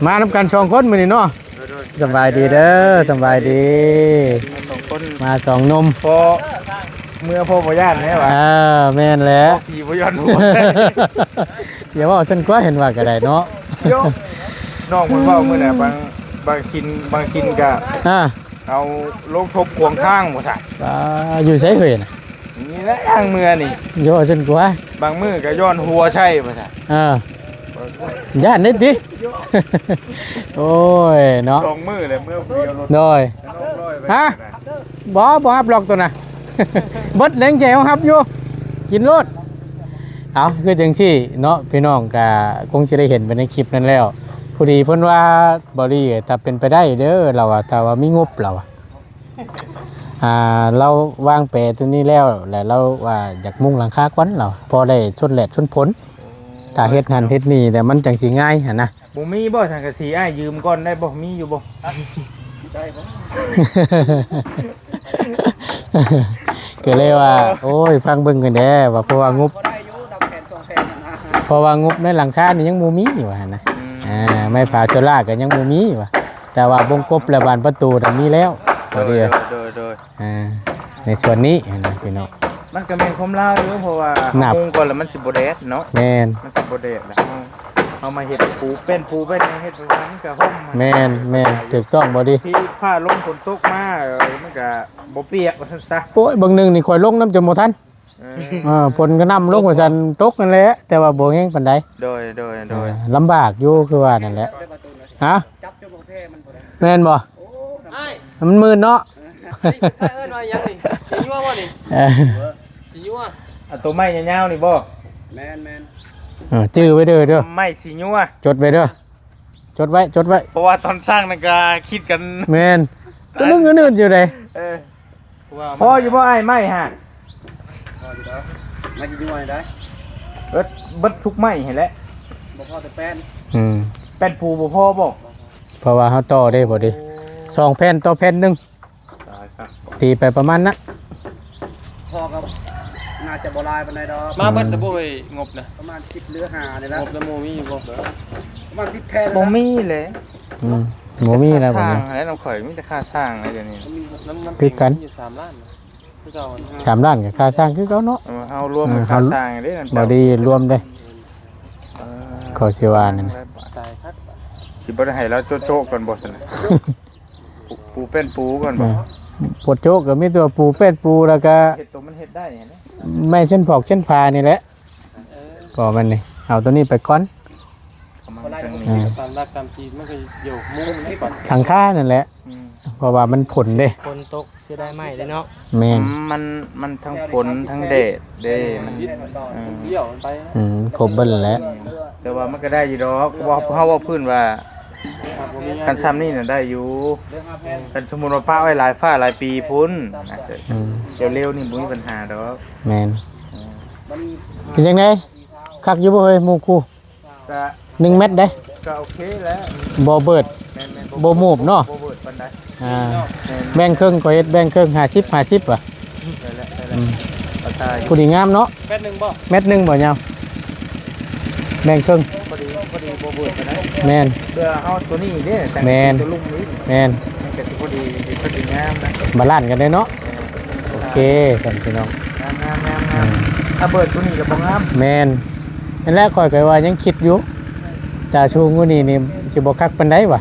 ມານຳກັນສອງຄົນມື້ນີ້ເນາະ ໂດຍໆ ສະບາຍດີເດີ ສະບາຍດີ ສອງຄົນ ມາສອງໜຸ່ມ ພໍເມືອພໍບໍ່ຢ້ານແດ່ຫວາ ເອີ ແມ່ນແຫຼະ ຜີບໍ່ຢ້ານຫົວ ຢ່າເວົ້າຊັ້ນກວ່າ ເຫັນວ່າກໍໄດ້ເນາະ ໂຍ ນ້ອງເພິ່ນເວົ້າມື້ນັ້ນ ບາງ ບາງຊິນ ບາງຊິນກະ ອ່າ ເອົາໂລງສົບຂວາງທາງບໍ່ຊະ ອ່າ ຢູ່ໃສເຮີ້ຍນະ ນີ້ແຫຼະທາງເມືອນີ້ ໂຍ ຊັ້ນກວ່າ ບາງມື້ກໍຍ້ອນຫົວໃສ່ບໍ່ຊະ ອ່າ ຢ້ານເດ້ຕິ ໂອ້ຍເນາະ ສອງມື້ແລ້ວເມືອຜູ້ດຽວລົດ ໂດຍ ຮະ ບໍ່ ບໍ່ຮັບລັອກໂຕນະ ເບິດແລງໃຈເຮົາຮັບຢູ່ ກິນໂລດ ເອົາ ຄືຈັ່ງຊີ້ເນາະ ພີ່ນ້ອງກະຄົງຊິໄດ້ເຫັນໄປໃນຄລິບນັ້ນແລ້ວ. ພໍດີເພິ່ນວ່າ ບໍລີ ຖ້າເປັນໄປໄດ້ເດີ ລາວວ່າ ຖ້າວ່າມີງົບ ລາວວ່າ ອ່າ ລາວວາງແປຕົວນີ້ແລ້ວ ແລ້ວລາວວ່າຢາກມຸງຫຼັງຄາກ່ອນ ລາວ ພໍໄດ້ຊົນແດດຊົນຝົນ. ຖ້າເຮັດຫັ້ນເຮັດນີ້ ແຕ່ມັນຈັ່ງຊິງ່າຍຫັ້ນນະ. ບໍ່ມີບໍ່ ສັງກະສີອ້າຍຢືມກ່ອນໄດ້ບໍ່? ມີຢູ່ບໍ່? ໄດ້ບໍ່? ກໍເລີຍວ່າ ໂອ້ຍ ຟັງເບິ່ງກັນແດ່ວ່າ ເພາະວ່າງົບ ພໍໄດ້ຢູ່ ດອກແຜ່ນສອງແຜ່ນຫັ້ນນະ ເພາະວ່າງົບໃນຫຼັງຄານີ້ຍັງບໍ່ມີວ່າຫັ້ນນະ. ອືມ ອ່າ ໄມ້ຜາໂຊລ່າກໍຍັງບໍ່ມີວ່າ ແຕ່ວ່າວົງກົບ ແລະ ບານປະຕູນະມີແລ້ວ. ໂດຍ ໂດຍ ໂດຍ ອ່າ ໃນສ່ວນນີ້ຫັ້ນນະພີ່ນ້ອງ ມັນກໍແມ່ນຄວາມລາວຢູ່ ເພາະວ່າເຮົາມຸງກ່ອນແລ້ວມັນຊິບໍ່ແດດເນາະ. ແມ່ນ ມັນຊິບໍ່ແດດ ແລ້ວເຮົາ ເຮົາມາເຮັດປູແປ້ນ ປູແປ້ນຫຍັງ ເຮັດໄປມັນກໍຮົ່ມ. ແມ່ນ ແມ່ນ ຖືກຕ້ອງ ບໍດີ ທີ່ຟ້າລົມຝົນຕົກມາ ເອີ ມັນກໍບໍ່ປຽກວ່າຊັ້ນຊະ. ໂອ້ຍ ບາງໜຶ່ງນີ້ຂ້ອຍລົງນຳຈົນບໍ່ທັນ. ເອີ ເອີ ຝົນກະໜ່ຳລົງວ່າຊັ້ນ ຕົກນັ້ນແຫຼະ ແຕ່ວ່າບໍ່ແຮງປານໃດ. ໂດຍ ໂດຍ ໂດຍ ເອີ ລຳບາກຢູ່ ຄືວ່ານັ້ນແຫຼະ. ຮະ? ຈັບຈົນບໍ່ແພ້ມັນບໍ່ໄດ້ ແມ່ນບໍ່? ໂອ້ ມັນມື່ນເນາະ. ອັນນີ້ເພິ່ນເອີ້ນວ່າຫຍັງນີ້? ສີຍົວບໍ່ນີ້? ເອີ ສີຍົວ ອັນໂຕໄມ້ຍາວໆນີ້ບໍ່? ແມ່ນໆ ເອີ ຈື່ໄວ້ເດີ ເດີ ໄມ້ສີຍົວ ຈົດໄວ້ເດີ ຈົດໄວ້ ຈົດໄວ້ ເພາະວ່າຕອນສ້າງນັ້ນກໍຄິດກັນ. ແມ່ນ ກໍລຶ້ງອື່ນໆຢູ່ເດ້. ເອີ ພໍຢູ່ບໍ່ອ້າຍໄມ້ຫະ? ພໍຢູ່ດອກ ໄມ້ສີຍົວນີ້ໄດ້ ເບິດ ເບິດທຸກໄມ້ຫັ້ນແຫຼະ ບໍ່ພໍແຕ່ແປ້ນ. ອືມ ແປ້ນປູບໍ່ພໍບໍ່? ເພາະວ່າເຮົາຕໍ່ເດ້ ພໍດີ ສອງແຜ່ນຕໍ່ແຜ່ນໜຶ່ງ ຕາຍຄັກ ຕີໄປປະມານນັ້ນ. ພໍກໍໜ້າຈະບໍ່ຫຼາຍປານໃດດອກ. ມາເບິດແລ້ວບໍ່ເອີຍ ງົບນະ? ປະມານສິບຫຼືຫ້ານີ້ລະ. ງົບນະບໍ່ມີບໍ່? ປະມານສິບແຜ່ນ. ບໍ່ມີແຫຼະ. ອືມ ບໍ່ມີແລ້ວ ບໍ່ມີ. ແລ້ວນຳຂ້ອຍມີແຕ່ຄ່າສ້າງແລ້ວດຽວນີ້ ຄືກັນ ຢູ່ສາມລ້ານຄືເກົ່າ. ສາມລ້ານກໍຄ່າສ້າງຄືເກົ່າເນາະ. ເອີ ເຮົາລວມ ເອີ ຄ່າສ້າງເດ້. ບໍ່ໄດ້ລວມເດ້ ເອີ ເຂົາຊິວ່ານັ້ນນະ. ຕາຍຄັກ ຊິບໍ່ໄດ້ໃຫ້ລາວໂຈະໆກ່ອນບໍ່ຊັ້ນນະ? ປູ ປູແປ້ນປູກ່ອນບໍ່? ເອີ ໂປະໂຈະກໍມີແຕ່ວ່າປູແປ້ນປູ ແລ້ວກໍເຮັດໂຕມັນເຮັດໄດ້ຫັ້ນນະ ໄມ້ເຊັ່ນຜອກເຊັ່ນຜານີ້ແຫຼະ. ເອີ ກໍມັນນີ້ ເອົາໂຕນີ້ໄປກ່ອນ. ເອີ ຕາມຫຼັກຕາມຈີນມັນກໍຢູ່ມຸງໄດ້ກ່ອນ ຫຼັງຄານັ້ນແຫຼະ. ອືມ ເພາະວ່າມັນຝົນເດ້ ຝົນຕົກ ເສຍດາຍໄມ້ເດ້ເນາະ. ແມ່ນ ອືມ ມັນ ມັນທັງຝົນທັງແດດເດ້ ມັນ ເອີ ອືມ ຄົບເບິດແຫຼະ. ແຕ່ວ່າມັນກໍໄດ້ຢູ່ດອກ ເພາະວ່າເຮົາເວົ້າພື້ນວ່າ ຄັນຊ່ຳນີ້ນະໄດ້ຢູ່. ຄັນສົມມຸດວ່າປະໄວ້ຫຼາຍຟ້າຫຼາຍປີພຸ້ນ ອືມ ດຽວເລັວນີ້ບໍ່ມີບັນຫາດອກ. ແມ່ນ ເອີ ເປັນຈັ່ງໃດ ຄັກຢູ່ບໍ່ເຮີ້ຍ ໝູ່ຄູ່? ກະ ໜຶ່ງແມັດເດ້ ກະໂອເຄແລ້ວ. ບໍ່ເບີດ ແມ່ນໆ ບໍ່ ບໍ່ມູບເນາະ ບໍ່ເບີດປານໃດ. ອ່າ ແມ່ນ ແບ່ງເຄິ່ງ ຂ້ອຍເຮັດແບ່ງເຄິ່ງ ຫ້າສິບ ຫ້າສິບ ຫວາ. ໄດ້ແລ້ວ ໄດ້ແລ້ວ ອືມ ພໍດີງາມເນາະ. ແມັດໜຶ່ງບໍ່? ແມັດໜຶ່ງບໍ່ຍາວ ແບ່ງເຄິ່ງ ພໍດີ ພໍດີບໍ່ເບີດປານໃດ. ແມ່ນ ເພື່ອເຮົາໂຕນີ້ເດ້ ແມ່ນ ໂຕລຸ່ມນີ້ ແມ່ນ ມັນກະຊິພໍດີ ພໍດີງາມນະ ບາລານກັນເດ້ເນາະ. ແມ່ນ ໂອເຄຊັ້ນພີ່ນ້ອງ ງາມໆໆ ອືມ ຖ້າເບີດໂຕນີ້ກໍບໍ່ງາມ. ແມ່ນ ນັ້ນແຫຼະ ຂ້ອຍກໍວ່າຍັງຄິດຢູ່ ຖ້າສູງກວ່ານີ້ນີ້ຊິບໍ່ຄັກປານໃດຫວາ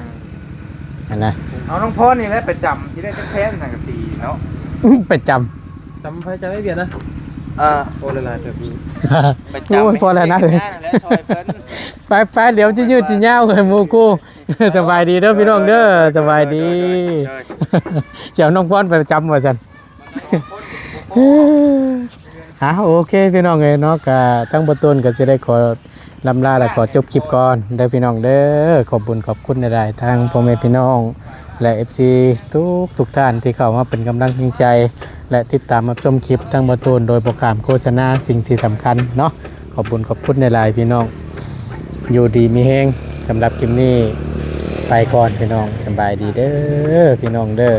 ຫັ້ນນະ. ເອົານ້ອງພອນນີ້ແຫຼະໄປຈຳ ຊິໄດ້ຈັກແຜ່ນສັງກະສີເນາະ. ໄປຈຳ ຈຳໃຜຈຳໄອ້ວຽດນະ. ເອີ ໂອ້ ຫຼາຍໆເຕີບຢູ່ ໄປຈຳ. ໂອ້ຍ ພໍແລ້ວນະເອີຍ ໄປໆ ດຽວຊິຍືດຊິຍາວເອີຍ ໝູ່ຄູ່. ສະບາຍດີເດີພີ່ນ້ອງເດີ ສະບາຍດີ. ໂດຍໆໆໆ ຊິເອົານ້ອງພອນໄປຈຳວ່າຊັ້ນ. ອ່າ ໂອເຄພີ່ນ້ອງເອີຍເນາະ ກະທາງບ່າວໂຕນກໍຊິໄດ້ຂໍລ່ຳລາ ແລະ ຂໍຈົບຄລິບກ່ອນເດີພີ່ນ້ອງເດີ. ຂອບບຸນຂອບຄຸນຫຼາຍໆ ທາງພໍ່ແມ່ພີ່ນ້ອງ ແລະ ເອັຟຊີ ທຸກໆທ່ານທີ່ເຂົ້າມາເປັນກຳລັງແຮງໃຈ ແລະ ຕິດຕາມຮັບຊົມຄລິບທາງບ່າວໂຕນ ໂດຍບໍ່ຂ້າມໂຄສະນາ. ສິ່ງທີ່ສຳຄັນເນາະ ຂອບບຸນຂອບຄຸນຫຼາຍໆ ພີ່ນ້ອງ ຢູ່ດີມີແຮງ. ສຳລັບຄລິບນີ້ໄປກ່ອນພີ່ນ້ອງ ສະບາຍດີເດີພີ່ນ້ອງເດີ.